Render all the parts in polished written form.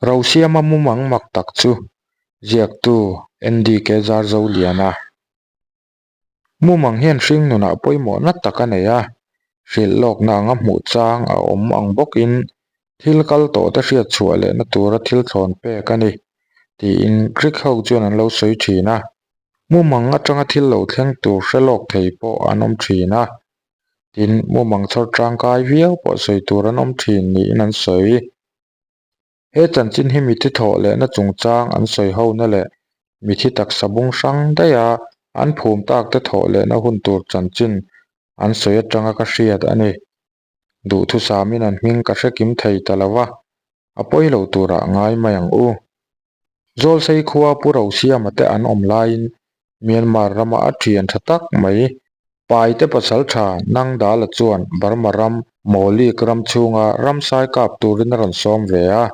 Rosiama mumang mak tak chu ziaktu NDK Zarzoliana. Mumang hian hringnunah pawimawhna tak a nei a, hrilh lawkna anga hmuh chang a awm ang bawkin thil kal tawhte hriat chhuah lehna tura thil thlawn pek a ni, tiin Greek ho chuan an lo sawi thin a. Mumang atanga thil lo thleng tur hre lawk thei pawh an awm thin a, tin mumang chhawr tangkai viau pawh sawi tur an awm thin niin an sawi. He chanchin hi mithi thawh lehna chungchang an sawi hona leh mithi taksa bung hrang daiha an phum takte thawh lehna hun tur chanchin an sawi atanga ka hriat a ni. Duhthusamin an hming ka hre kim thei ta lo va, a pawi lo turah ngai mai ang u. Zawlsei khua Pu Rosiama te an awm laiin Myanmar rama a thian tha tak mai Paite pasal tha Nangdala chuan Burma ram Mawlik ram chhunga ramsai kap turin a rawn sawm ve a.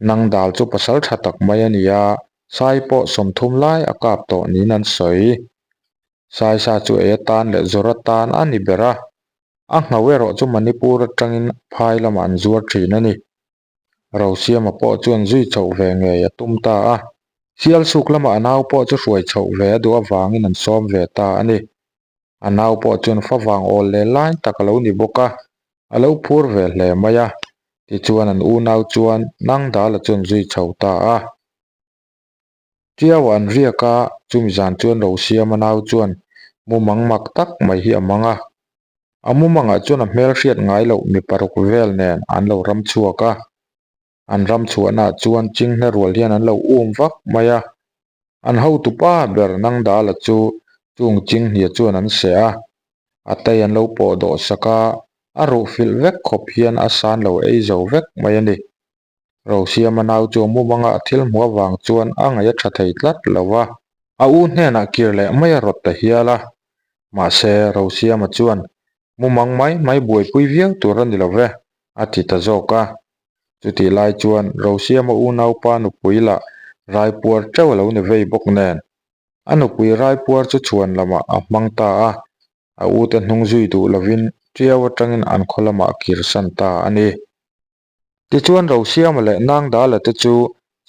Nangdal chu pasal tha tak mai a ni a, sai pawh 30 lai a kap tawh niin an sawi. Saisa chu ei atan leh zawr atan a ni ber a, a ngho erawh chu Manipur atangin phai lamah an zuar thin a ni. Rosiama pawh chuan zui chhoh ve ngei a tum ta a. Sialsuk lama a nau pawh chu hruai chhoh ve a duh avangin an sawm ve ta a ni. A nau pawh chuan favang awl leh lai tak a lo ni bawk a, a lo phur ve hle mai a. Tichuan an unau chuan Nangdala chuan zui chho ta a. Tiau an riak a, chumi zan chuan Rosiama nau chuan mumang mak tak mai hi a mang a. A mumangah chuan a hmel hriat ngai loh mi paruk vel nen an lo ram chhuak a. An ram chhuahnaah chuan chinghne rual hian an lo um vak mai a. An hotupa ber Nangdala chu chung chinghnia chuan an seh a. A tei an lo pawh dawh sak a, a ruh filh vek khawp hian a san lo ei zo vek mai a ni. Rosiama nau chu a mumanga a thil hmuh avang chuan a ngaih a tha thei tlat lo va. A u hnenah kir leh mai a rawt ta hial a. Mahse, Rosiama chuan, Mumang mai mai buaipui viau tur a ni lo ve, a ti ta zawk a. Chutih lai chuan Rosiama unaupa nupui lah raipuar teuh a lo ni vei bawk nen, a nupui raipuar chu chhuan lamah a hmang ta a. A ute hnung zui duh lovin Tiau atangin an khaw lamah a kirsan ta a ni. Tichuan Rosiama leh Nangdala te chu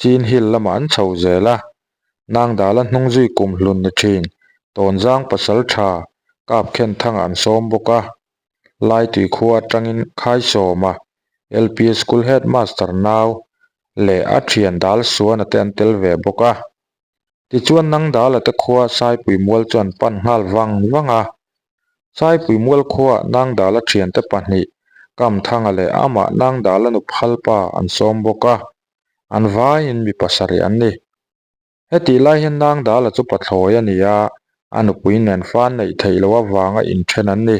Chin Hill lamah an chho zel a, Nangdala hnung zui kum hlun ni thin Tawnzang pasal tha Kapkhen thangah an sawm bawk a. Laitui khua atangin Khaisawma, LP School Headmaster nau leh a thian Dal Suana te an tel ve bawk a. Tichuan Nangdala te khua Saipui mual chu an pan nghal vang vang a. Saipui mual khuaah Nangdala thiante pahnih, Kamthanga leh amah Nangdala nu phalpa an sawm bawk a, an vaiin mi pasarih an ni. Hetih lai hian Nangdala chu pathlawi a ni a, a nupui nen fan neih theih loh avanga inthen an ni.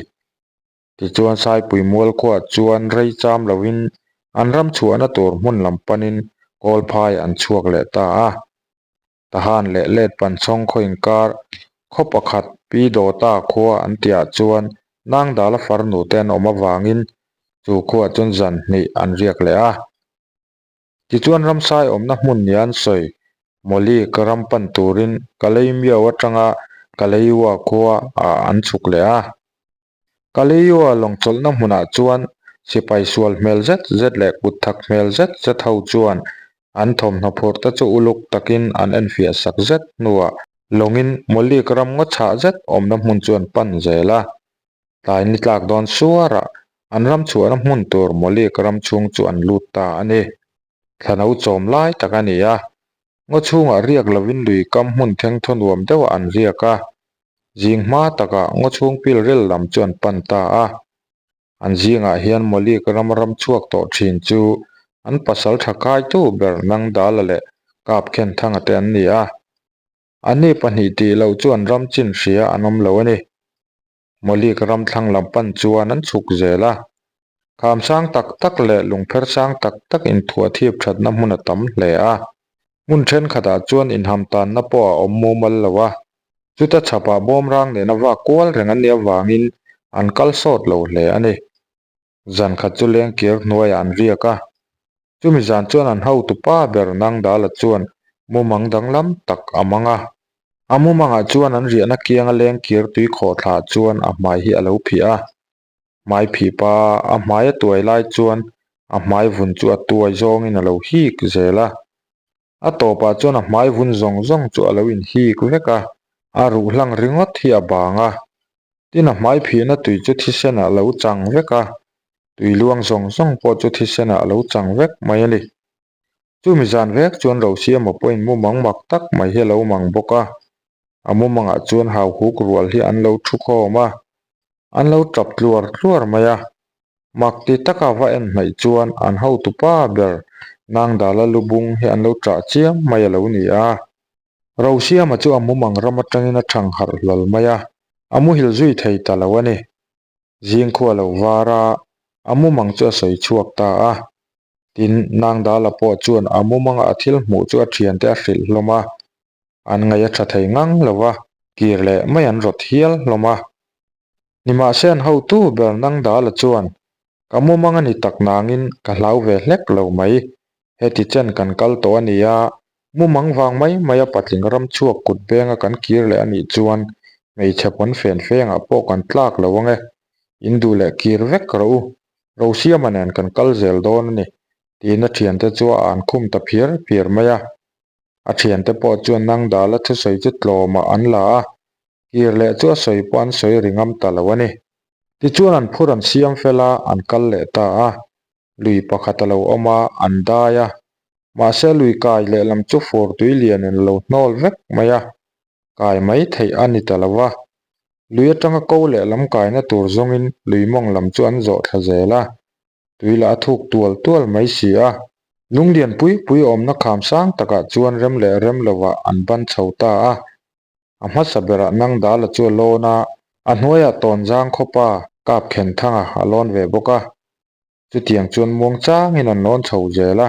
Tichuan Saipui mual khuaah chuan rei cham loin an ram chhuahna tur hmun lam panin Kawlphai an chhuak leh ta a. Tahan leh let panchhawng khaw inkar khaw pakhat Pi Dawta khua an tihah chuan Nangdala farnu te an awm avangin chu khuaah chuan zan hnih an riak leh a. Tichuan ramsai awmna hmun nia an sawi Mawli ka ram pan turin Kaleimiau atanga Kaleiua khua ah an chhuk leh a. Kaleioa lawngchawlhna hmunah chuan sipai sual hmel zet zet leh kut thak hmel zet zet ho chuan an thawmhnaw phurh te chu uluk takin an enfiah sak zet hnuah lawngin Mawlik ram ngaw chhah zet awmna hmun chu an pan zel a. Tlai ni tlak dawn suarah an ram chhuahna hmun tur Mawlik ram chhung chu an lut ta a ni. Thlano chawm lai tak a ni a, Ngaw chhungah riak lovin lui kam hmun thengthaw nuam deuhah an riak a, zing hma takah ngaw chhung pil rel lam chu an pan ta a. An zingah hian Mawlik ram ram chhuak tawh thin chu an pasal tha kaitu ber Nangdala leh Kapkhenthanga te an ni a. Anni pahnih tih loh chu an ram chin hria an awm lo a ni. Mawlik ram thlang lam pan chuan an chhuk zel a. Kham sang tak tak leh lungpher sang tak tak inthuah thip thatna hmun a tam hle a. Hmun thenkhatah chuan inham tanna pawh a awm mumal lo a. Chuta chhapah bawmrang nena vak kual reng an nih avangin an kal sawt lo hle a ni. Zan khat chu lengkir hnuaiah an riak a. Chumi zan chuan an hotu pa ber Nangdala chuan mumang danglam tak a mang a. A mumangah chuan an riahna kianga lengkir tui khawhthlah chuan a hmai hi a lo phih a. Hmai phih pa a hmai a tuai lai chuan A hmai vun chu a tuai zawngin a lo hik zel a. A tawpah chuan a hmai vun zawng zawng chu a lo inhik vek a, a ruh hlang ringawt hi a bang a. Tin, a hmai phihna tui chu thisenah a lo chang vek a, tui luang zawng zawng pawh chu thisenah a lo chang vek mai a ni. Chumi zan vek chuan Rosiama pawhin mumang mak tak mai hi a lo mang bawk a. A mumangah chuan hauhuk rual hi an lo thu khawm a, an lo tap tluar tluar mai a. Mak ti taka va en hnaih chuan an hotupa ber Nangdala lubung hi an lo ṭah chiam mai a lo ni a. Rosiama chu a mumang ram aṭangin a ṭhang harh hlawl mai a, a muhil zui thei ta lo a ni. Zingkhua lo var a, a mumang chu a sawi chhuak ta a. Tin, Nangdala pawh chuan a mumanga a thil hmuh chu a thiante a hrilh hlawm a. An ngaih a tha thei ngang lo va, kir leh mai an rawt hial hlawm a. Nimahse an hotu ber Nangdala chuan, Ka mumang a ni tak nangin ka hlau ve hlek lo mai. Heti chen kan kal tawh a nia, mumang vang mai mai a patling ram chhuak kut benga kan kir leh a nih chuan hmeichhe pawn fen fengah pawh kan tlak lo ang e. In duh leh kir vek rawh u, Rosiama nen kan kal zel dawn a ni, tiin a thiante chu a an khum ta phiar phiar mai a. A thiante pawh chuan Nangdala thusawi chu tlawmah an la a, kir leh chu a sawi pawh an sawi ri ngam ta lo a ni. Tichuan an phur an siam fel a, an kal leh ta a. Lui pakhat a lo awm a, an dai a. Mahse lui kai lehlam chu fur tui lianin a lo hnawl vek mai a, kai mai theih a ni ta lo va. Lui atanga ko lehlam kaina tur zawngin lui mawng lam chu an zawh thla zel a, tui lah a thuk tual tual mai si a. Lung lian pui pui awmna kham sang takah chuan rem leh rem lovah an ban chho ta a. A hmasa berah Nangdala chu a lawn a, a hnuaiah Tawnzang khawpa kap khen thanga a lawn ve bawk a. Chutiang chuan muang changin an lawn chho zel a,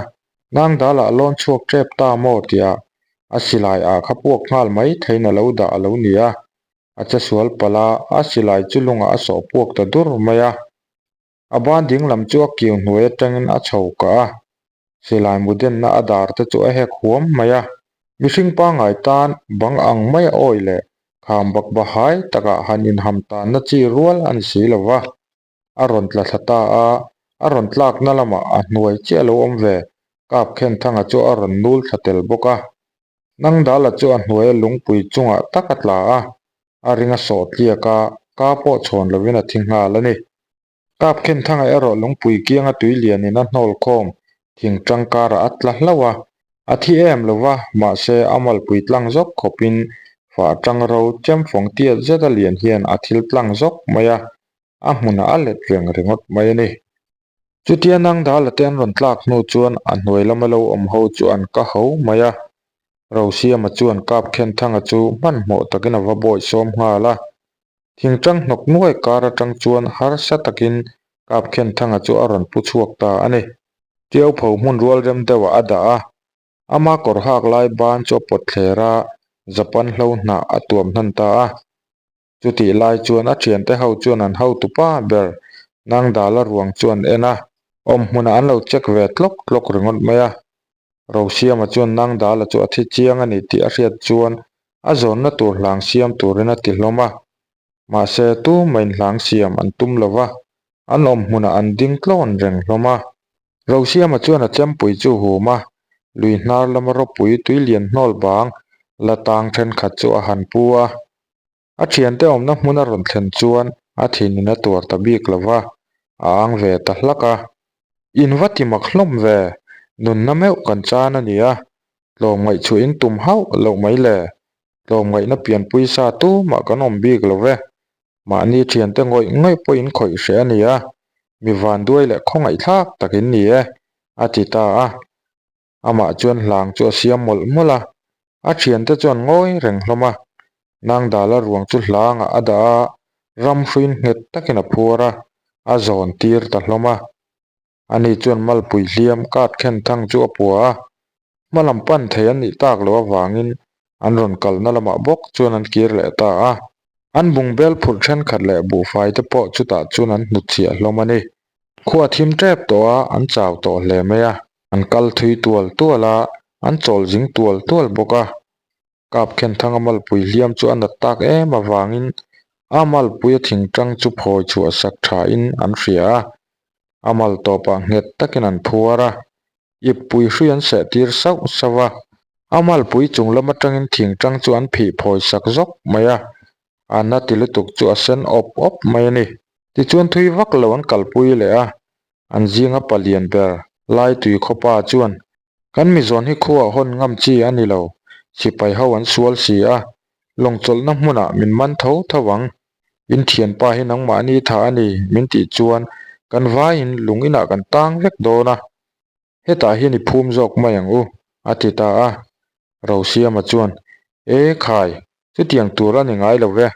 Nangdala a lawn chhuak tep ta maw tihah a silai ah kha puak nghal mai theiin a lo dah a lo ni a, a che sual palh a, a silai chu lungah a sawh puak ta dur mai a. A ban ding lam chu a kiu hnuai atangin a chho kah a, silai mudenna a dar te chu a hek huam mai a. Mihring pangngai tan bang ang mai a awi leh kham bakbahai takah han inham tanna chi rual a ni si lo va. A rawn tla thla ta a, a rawn tlakna lamah a hnuai chiah lo awm ve, kap khen thanga chu a rawn nul thla tel bawk a. Nangdala chu a hnuaia lungpui chungah tak a tla a, a ring a sawh tliak a, ka pawh chhawn lovin a thi nghal a ni. Kap khen thanga erawh lungpui kianga tui lianin a hnawl khawm thing tangkarah a tla hlauh a, a thi em lo va, mahse a malpui tlang zawk khawpin fah tang ro chem fawng tiat zet a lian hian a thil tlang zawk mai a, a hmunah a let reng ringawt mai a ni. Chutia Nangdala te an rawn tlak hnu chuan a hnuai lama lo awm ho chu an ka ho mai a, Rosiama chuan kap khen thanga chu hmanhmawh takin a va bawi sawm nghal a. Thingtang hnawk nuai kar atang chuan harsa takin kap khen thanga chu a rawn pu chhuak ta a ni. Tiaupho hmun rual rem deuhah a dah a, ama kawr hak lai ban chu a pawt thler a, Japan hlo hnah a tuam hnan ta a. Chutih lai chuan a thiante ho chuan an hotupa ber Nangdala ruang chu an en a, awm hmunah an lo check ve tlawk tlawk ringawt mai a. Rosiama chuan Nangdala chu a thi chiang a ni tih a hriat chuan a zawnna tur hlang siam turin a ti hlawm a. Mahse, tumahin hlang siam an tum lo va, an awm hmunah an ding tlawn reng hlawm a. Rosiama chuan a chempui chu hum a, lui hnar lama ropui tui lian hnawl bang la tang thenkhat chu a han pu a. A thiante awmna hmun a rawn thlen chuan a thinin a tuar ta bik lo va, a ang ve ta hlak a. In va ti mak hlawm ve, nunna meuh kan chan a nia, tlawmngaih chhuah in tum hauh loh mai le, tlawmngaihna pianpui sa tumah kan awm bik lo ve, mahni thiante ngawih ngawih pawh in khawih hreh a nia, mi vanduai leh khawngaihthlak tak in ni e, a ti ta a. Amah chuan hlang chu a siam mawlh mawlh a, a thiante chuan ngawi reng hlawm a. Nangdala ruang chu hlangah a dah a, ram hruin nghet takin a phuar a, a zawn tir ta hlawm a. Ani chuan malpui hliam kat khen thang chu a pua a, hma lam pan thei an nih tak loh avangin an rawn kalna lamah bawk chuan an kir leh ta a. An bungbel phurh thenkhat leh buhfai te pawh chutah chuan an hnutchhiah hlawm a ni. Khua thim tep tawh a, an chau tawh hle mai a. An kal thui tual tual a, an chawl zing tual tual bawk a. Kap Khenthanga malpui hliam chu a nat tak em avangin a malpuia thingtang chu phawi chhuah sak thain an hria a. A mal tawpah nghet takin an phuar a, ip pui hrui an seh tir sauh sauh a. A malpui chung lam atangin thingtang chu an phih phawi sak zawk mai a, a na ti lutuk chu a sen awp awp mai a ni. Tichuan thui vak lo an kalpui leh a, an zinga palian ber Laitui khawpa chuan Kan mizawn hi khuaah hawn ngam chi a ni lo, sipai ho an sual si a, lawng chawlhna hmunah min man tho tho ang. In thianpa hi nangmahni tha a ni min tih chuan kan vaiin lung inah kan tang vek dawn a, hetah hian i phum zawk mai ang u, a ti ta a. Rosiama chuan, E khai, chutiang tur a ni ngai lo ve,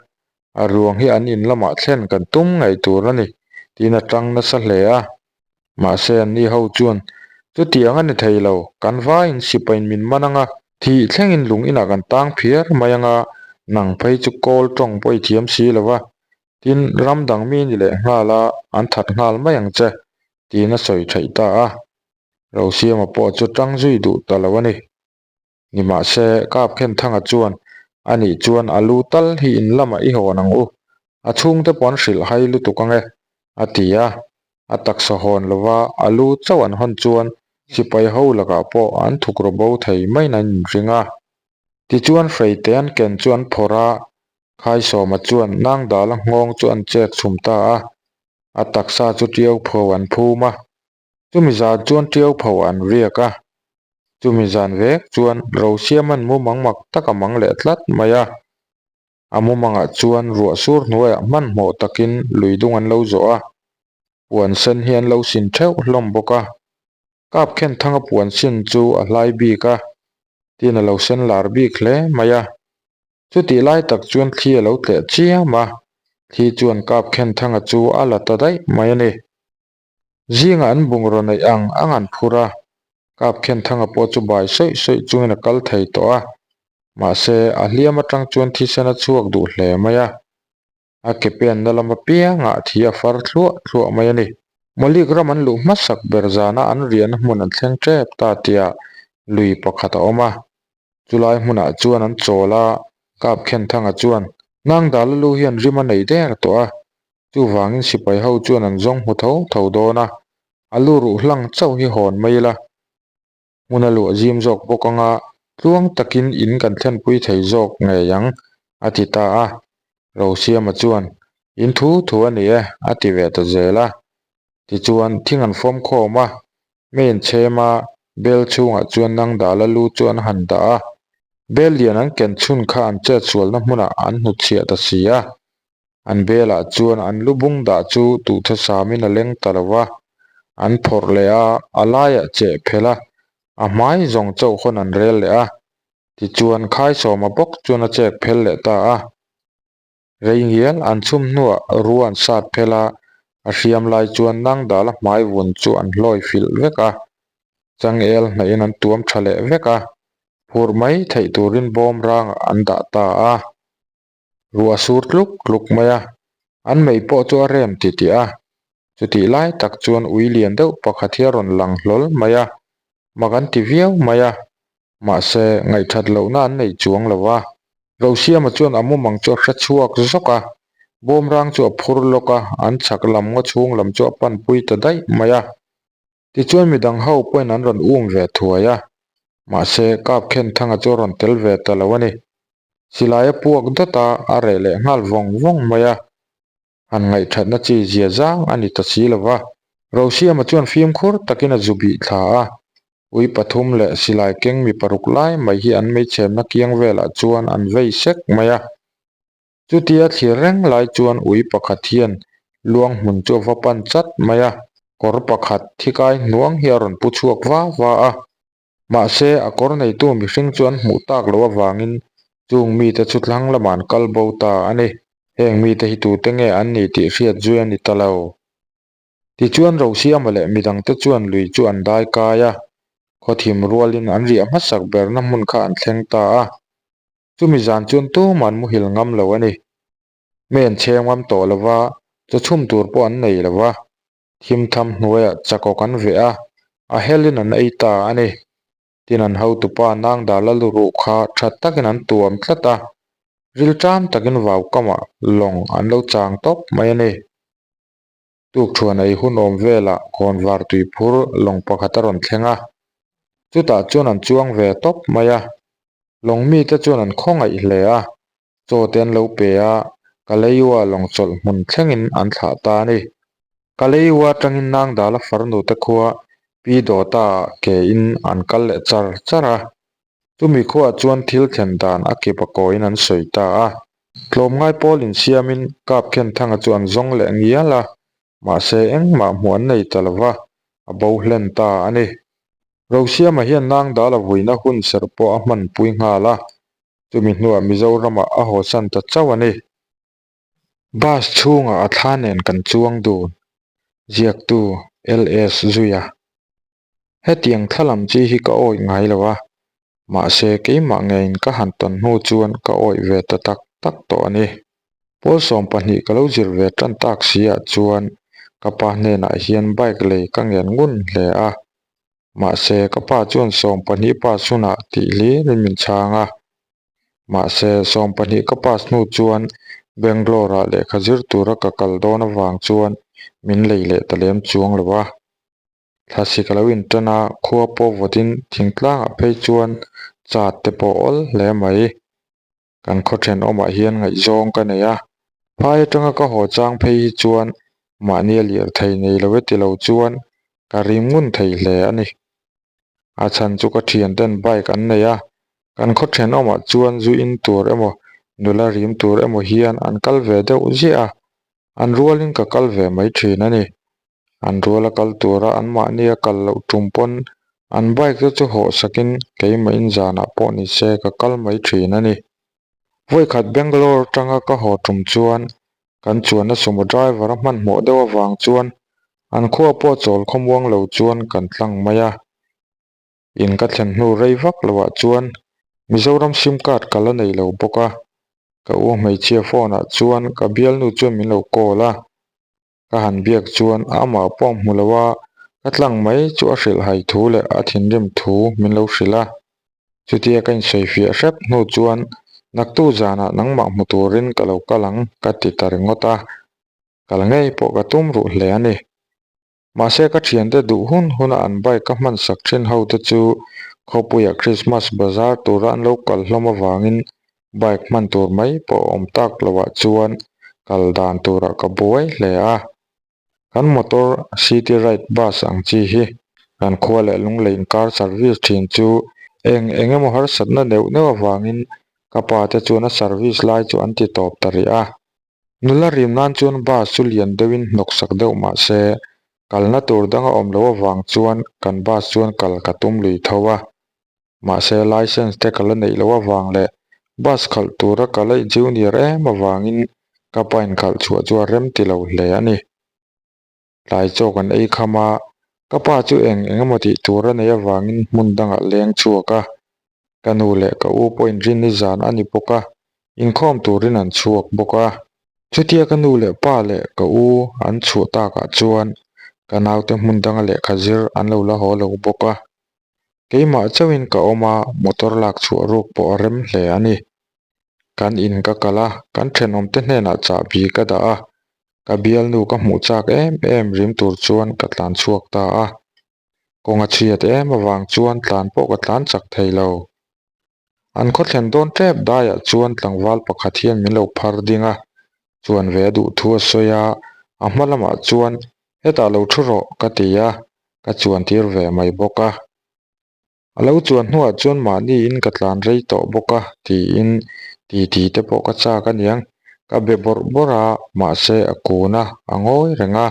a ruang hi an in lamah thlen kan tum ngei tur a ni, tiin a tang nasa hle a. Mahse anni ho chuan, Chutiang a ni thei lo, kan vaiin sipain min man ang a, thih thlengin lung inah kan tang phiar mai ang a, nang phei chu kawl tawng pawh i thiam si lo va, tin ram dang mi ni leh nghal a, an that nghal mai ang che, tiin a sawi theih ta a. Rosiama pawh chu tang zui duh ta lo a ni. Nimahse, Kapkhenthanga chuan, Anih chuan a lu tal hi in lamah i hawn ang u, a chhungte pawh an hrilh hai lutuk ang e, a ti a. A taksa hawn lova a lu chauh an hawn chuan sipai ho lakah pawh an thuk rawh bo thei maiin an inring a. Tichuan hreite an ken chu an phawrh a, Khaisawma chuan Nangdala nghawng chu an chek chhum ta a, a taksa chu tiau pho an phum a. Chumi zan chuan ṭiau pho an riak a, chumi zan vek chuan Rosiaman mumang mak tak a mang leh tlat mai a. A mumangah chuan ruah sur hnuaiah hmanhmawh takin lui dung an lo zawh a, puan sen hi an lo sin theuh hlawm bawk a. Kapkhenthanga puan sin chu a hlai bik a, tin a lo sen lar bik hle mai a. Chutih lai tak chuan thli a lo tleh chiam a, thli chuan Kapkhenthanga chu a la ta daih mai a ni. Zingah an bungraw neih ang ang an phur a, Kapkhenthanga pawh chu bai sawih sawih chungin a kal thei tawh a, mahse a hliam atang chuan thisen a chhuak duh hle mai a, a ke penna lam apiangah thi a far thluah thluah mai a ni. Mawlik ram an luh hmasak ber zana an riahna hmun an thleng tep ta tihah lui pakhat a awm a, chulai hmunah chuan an chawl a, Kapkhenthanga chuan, Nangdala lu hian rim a nei der tawh a, Chuvangin sipai ho chuan an zawng hmu tho tho dawn a, a lu ruh hlang chauh hi hawn mai ila. Hmun a luah zim zawk bawk anga tluang takin in kan thlenpui thei zawk ngei ang, a ti ta a. Rosiama chuan, In thu thu a ni e, a ti ve ta zel a. Tichuan, thing an fawm khawm a, main chhema bel chhungah chuan Nangdala lu chu an han dah a. Bel lian an ken chhun kha an chetsualna hmunah an hnutchhiah ta si a. An belah chuan an lu bung dah chu tuhthasâmin a leng ta lo va, an phawrh leh a, a laiah cheh phelh a, a hmai zawng chauh hawn an rel leh a. Tichuan, Khaisawma bawk chuan a chek phel leh ta a. Rei ngial an chhum hnuah rua an sat phel a, a hriam lai chuan Nangdala hmai vun chu an hlawi filh vek a, changel hnahin an tuam tha leh vek a, phurh mai theih turin bawm rangah an dah ta a. Ruah sur tluk tluk mai a, an mei pawh chu a rem ti tih a. Chutih lai tak chuan ui lian deuh pakhat hi a rawn lang hlawl mai a, mak an ti viau mai a, mahse ngaihthat lohna an nei chuang lo a. Rosiama chuan a mumang chu a hre chhuak zawk a, bawmrang chu a phur lawk a, an chhak lam ngaw chhung lam chu a panpui ta daih mai a. Tichuan midang ho pawhin an rawn um ve thuai a, mahse Kapkhenthanga chu a rawn tel ve ta lo a ni. Silai a puak dawt a, a reh leh nghal vawng vawng mai a, han ngaihthatna chi zia zang a ni ta si lo va. Rosiama chuan fimkhur takin a zu bih thla a, ui pathum leh silai keng mi paruk lai mai hi an meichhemna kiang velah chuan an vei sek mai a. Chutia thlir reng lai chuan ui pakhat hian luang hmun chu a va pan chat mai a, kawr pakhat thikai hnuang hi a rawn pu chhuak va va a. Mahse, a kawr neitu mihring chu an hmuh tak loh avangin chung mite chu thlang lamah an kal bo ta a ni. Heng mite hi tute nge an ni tih hriat zui a ni ta lo. Tichuan Rosiama leh midangte chuan lui chu an dai kai a, khawthim rualin an riah hmasak berna hmun kha an thleng ta a. Chumi zan chuan tumah an muhil ngam lo a ni. Mei an chheng ngam tawh lo va, chaw chhum tur pawh an nei lo va. Thimtham hnuaiah chakawk an veh a, a helin an ei ta a ni. Tin an hotupa Nangdala luruh kha tha takin an tuam tlat a, rilṭam takin vaukamah lawng an lo chang tawp mai a ni. Tukṭhuan ei hun awm velah khawnvar tui phur lawng pakhat a rawn thleng a, chutah chuan an chuang ve tawp mai a. Lawng mite chuan an khawngaih hle a, chaw te an lo pe a, Kaleiwa lawng chawlh hmun thlengin an thlah ta a ni. Kaleiwa atangin Nangdala farnute khua Pi Dawta ah ke in an kal leh char char a, chumi khuaah chuan thil thlen dan a kip a kawiin an sawi ta a. Tlawmngai pawl insiamin Kapkhenthanga chu an zawng leh ngial a, mahse engmah hmuh an nei ta lo va, a bo hlen ta a ni. Rosiama hian Nangdala vuina hun serh pawh a hmanpui nghal a, chumi hnuah Mizoramah a hawsan ta chauh a ni. Bus chhungah a thla nen kan chuang dun, ziaktu LS Zuia. Hetiang thla lam chi hi ka awih ngai lo a, mahse keimah ngeiin ka han tawn hnu chuan ka awih ve ta tak tak tawh a ni. Pawl 12 ka lo zir ve tan tak si ah chuan ka pa hnenah hian bike lei ka ngen ngun hle a, mahse ka pa chuan 12 pass hunah tih hlirin min chhang a. Mahse, 12 ka pass hnu chuan Bangalore-ah lehkha zir tura ka kal dawn avang chuan min lei leh ta lem chuang lo a. Thlasi ka lo intan a, khua pawh vawtin thingtlangah phei chuan chat te pawh awl hle mai. Kan khaw thenawmah hian ngaihzawng ka nei a, phai atanga ka haw chang phei hi chuan mahnia lirthei nei lo e ti lo chuan ka rim ngun thei hle a ni. A chhan chu ka thian ten bike an nei a, kan khaw thenawmah chuan zu in tur emaw nula rim tur emaw hian an kal ve deuh ziah a, an rualin ka kal ve mai thin a ni. An ruala kal tura anmahnia kal loh tum pawn an bike te chu hawh sakin keimahin zanah pawh ni se ka kal mai thin a ni. Vawikhat Bangalore atanga ka haw tum chuan kan chuanna sumo driver a hmanhmawh deuh avang chuan an khua pawh chawl khawmuang lo chuan kan tlang mai a. In ka thlen hnu rei vak loah chuan Mizoram sim card ka la nei lo bawk a, ka u hmeichhia phone ah chuan ka bialnu chuan min lo call a. Ka han biak chuan amah pawh hmu lo a, ka tlang mai chu a hrilh hai thu leh a thinrim thu min lo hrilh a. Chutia ka insawifiah hrep hnu chuan naktu zanah nangmah hmu turin ka lo kal ang ka ti ta ringawt a, kal ngei pawh ka tum ruh hle a ni. Mahse ka thiante duh hun huna an bike ka hman sak thin ho te chu khawpuia Christmas bazar tura an lo kal hlawm avangin bike hman tur mai pawh a awm tak loah chuan kal dan turah ka buai hle a. Kan motor city ride bus ang chi hi kan khua leh lunglei inkar service thin chu eng eng emaw harsatna neuh neuh avangin ka pa te chuan a service lai chu an ti tawp ta rih a. Nula rim nan chuan bus chu lian deuhin hnawksak deuh mah se kalna tur dang a awm loh avang chuan kan bus chuan kal ka tum lui tho a. Mahse license te ka la neih loh avang leh bus khalh tura ka la junior em avangin ka pa inkhalh chhuah chu a rem ti lo hle a ni. Tlai chaw kan ei kham a, ka pa chu eng eng emaw tih tur a neih avangin hmun dangah leng chhuak a. Ka nu leh ka u pawhin rin i zan a ni bawk a, inkhawm turin an chhuak bawk a. Chutia ka nu leh pa leh ka u an chhuah takah chuan ka naute hmun danga lehkha zir an lo la haw lo bawk a. Keimah chauhin ka awm a, motor lak chhuah ruk pawh a rem hle a ni. Kan in ka kal a, kan thenawmte hnenah chahbi ka dah a, ka bialnu ka hmuh chak em em rim tur chuan ka tlan chhuak ta a. Kawng a chhiat em avang chuan tlan pawh ka tlan chak thei lo. An khaw thlen dawn tep daiah chuan tlangval pakhat hian min lo phar ding a, chuan ve a duh thu a sawi a, a hma lamah chuan hetah lo thu rawh ka ti a, ka chuan tir ve mai bawk a. A lo chuan hnuah chuan mahniin ka tlan rei tawh bawk a tiin titi te pawh ka chak aniang, ka be bawrh bawrh a, mahse a kun a, a ngawi reng a.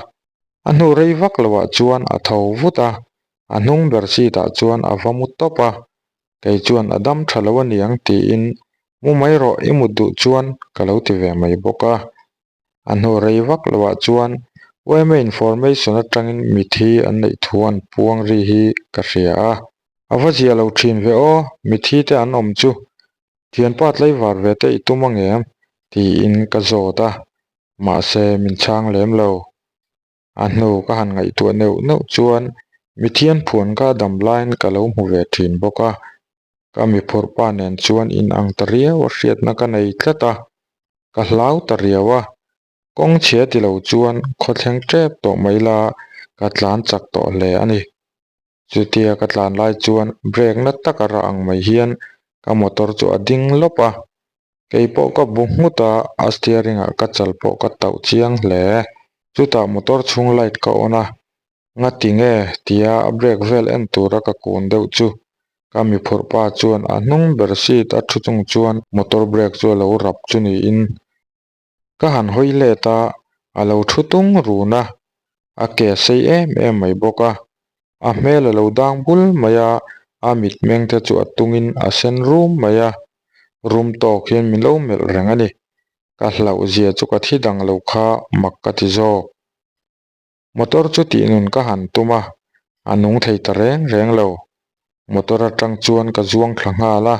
A hnu rei vak loah chuan a tho vut a, a hnung ber seat ah chuan a va mu tawp a, kei chuan a dam tha lo aniang tiin mu mai rawh i mut duh chuan ka lo ti ve mai bawk a. A hnu rei vak loah chuan yma information atangin mithi an neih thu an puang ri hi ka hria a. A va zia lo thin ve aw, mithi te an awm chu thianpa tlaivar ve te i tum angem tiin ka zawt a, mahse min chhang lem lo. A hnu ka han ngaihtuah neuh neuh chuan mithian phuan ka dam laiin ka lo hmu ve thin bawk a, ka mi phurh pa nen chuan in ang ta riau a hriatna ka nei tlat a, ka hlau ta riau a. Kawng chhia ti lo chuan khaw thleng tep tawh mai la, ka tlan chak tawh hle a ni. Chutia ka tlan lai chuan brake na taka rah ang mai hian ka motor chu a ding lawp a. Kei pawh ka bu nghut a, a steering ah ka chal pawh ka tauh chiang hle. Chutah motor chhung light ka on a, Ngati nge? tia a brake vel en tura ka kun deuh chu ka mi phurh pa chuan a hnung ber seat a thu chung chuan motor brake chu a lo rap chu niin ka han hawi let a, a lo thu tung run a, a ke a sei em em mai bawk a, a hmel a lo dang bul mai a, a mitmeng te chu a tungin a sen rum mai a, rum tawk hian min lo melh reng a ni, ka hlauh zia chu ka thi dang lo kha mak ka ti zawk. Motor chu tih nun ka han tum a, a nung thei ta reng reng lo. Motor atang chuan ka zuang thla nghal a,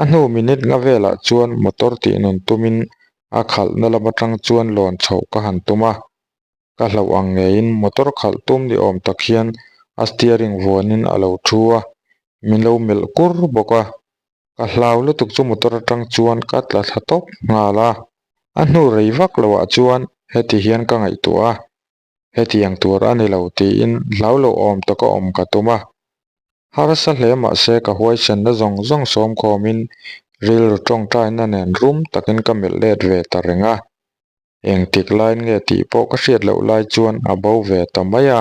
a hnu minute nga velah chuan motor tih nun tumin a khalhna lam atang chuan lawn chhoh ka han tum a. Ka hlauh ang ngeiin motor khalh tum ni awm tak hian a steering vuanin a lo thu a, min lo melh kur bawk a. Ka hlau lutuk chu motor atang chuan ka tla thla tawp nghal a, a hnu rei vak loah chuan heti hian ka ngaihtuah a, hetiang tur a ni lo tiin hlau lo awm taka awm ka tum a. Harsa hle mahse ka huaisenna zawng zawng sawmkhawmin rilru tawngtaina nen rum takin ka melh let ve ta reng a. Engtik laiin nge tih pawh ka hriat loh lai chuan a bo ve ta mai a.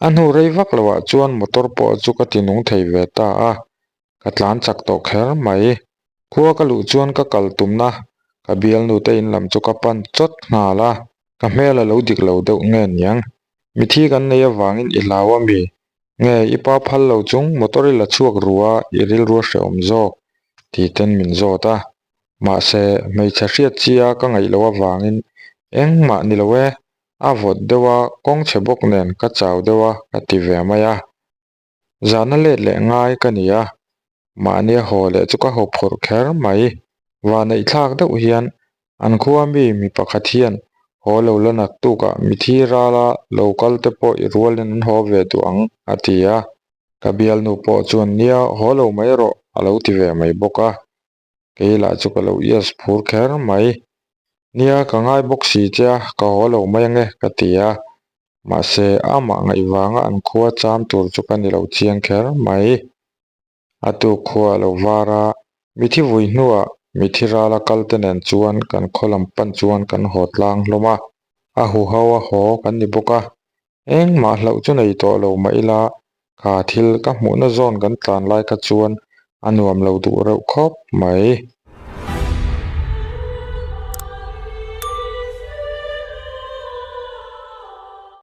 A hnu rei vak loah chuan motor pawh chu ka ti nung thei ve ta a, ka tlan chak tawh kher mai. Khua ka luh chuan ka kal tumna ka bialnu te in lam chu ka pan chawt nghal a, ka hmel a lo dik lo deuh nge niang. Mithi kan nei avangin i hlau a mi? Nge i pa phal lo chung motor i la chhuak ru a i rilru a hrehawm zawk? Ti ten min zawt a. Mahse hmeichhe hriat chi a ka ngaih loh avangin engmah ni lo e, A vawt deuh a, kawng chhe bawk nen ka chau deuh a ka ti ve mai a. Zahna let leh ngai ka ni a, mahni a haw leh chu ka haw phurh kher mai. Vahneih thlak deuh hian an khua mi mi pakhat hian haw lo la naktukah mithi rala lo kal te pawh i rualin an haw ve duh ang a ti a. Ka bialnu pawh chuan nia haw lo mai rawh a lo ti ve mai bawk a. Kei lah chu ka lo ias phur kher mai. Nia, ka ngai bawk si che a, ka haw lo mai ange, ka ti a. Mahse, amah ngaih vanga an khua cham tur chu ka ni lo chiang kher mai. A tuk khua a lo var a, mithi vui hnuah mithi rala kal te nen chuan kan khaw lam pan chuan kan haw tlang hlawm a. A huho a haw kan ni bawk a, Engmah hlauh chu nei tawh lo mah ila, kha thil ka hmuhna zawn kan tlan lai kha chuan a nuam lo duh reuh khawp mai.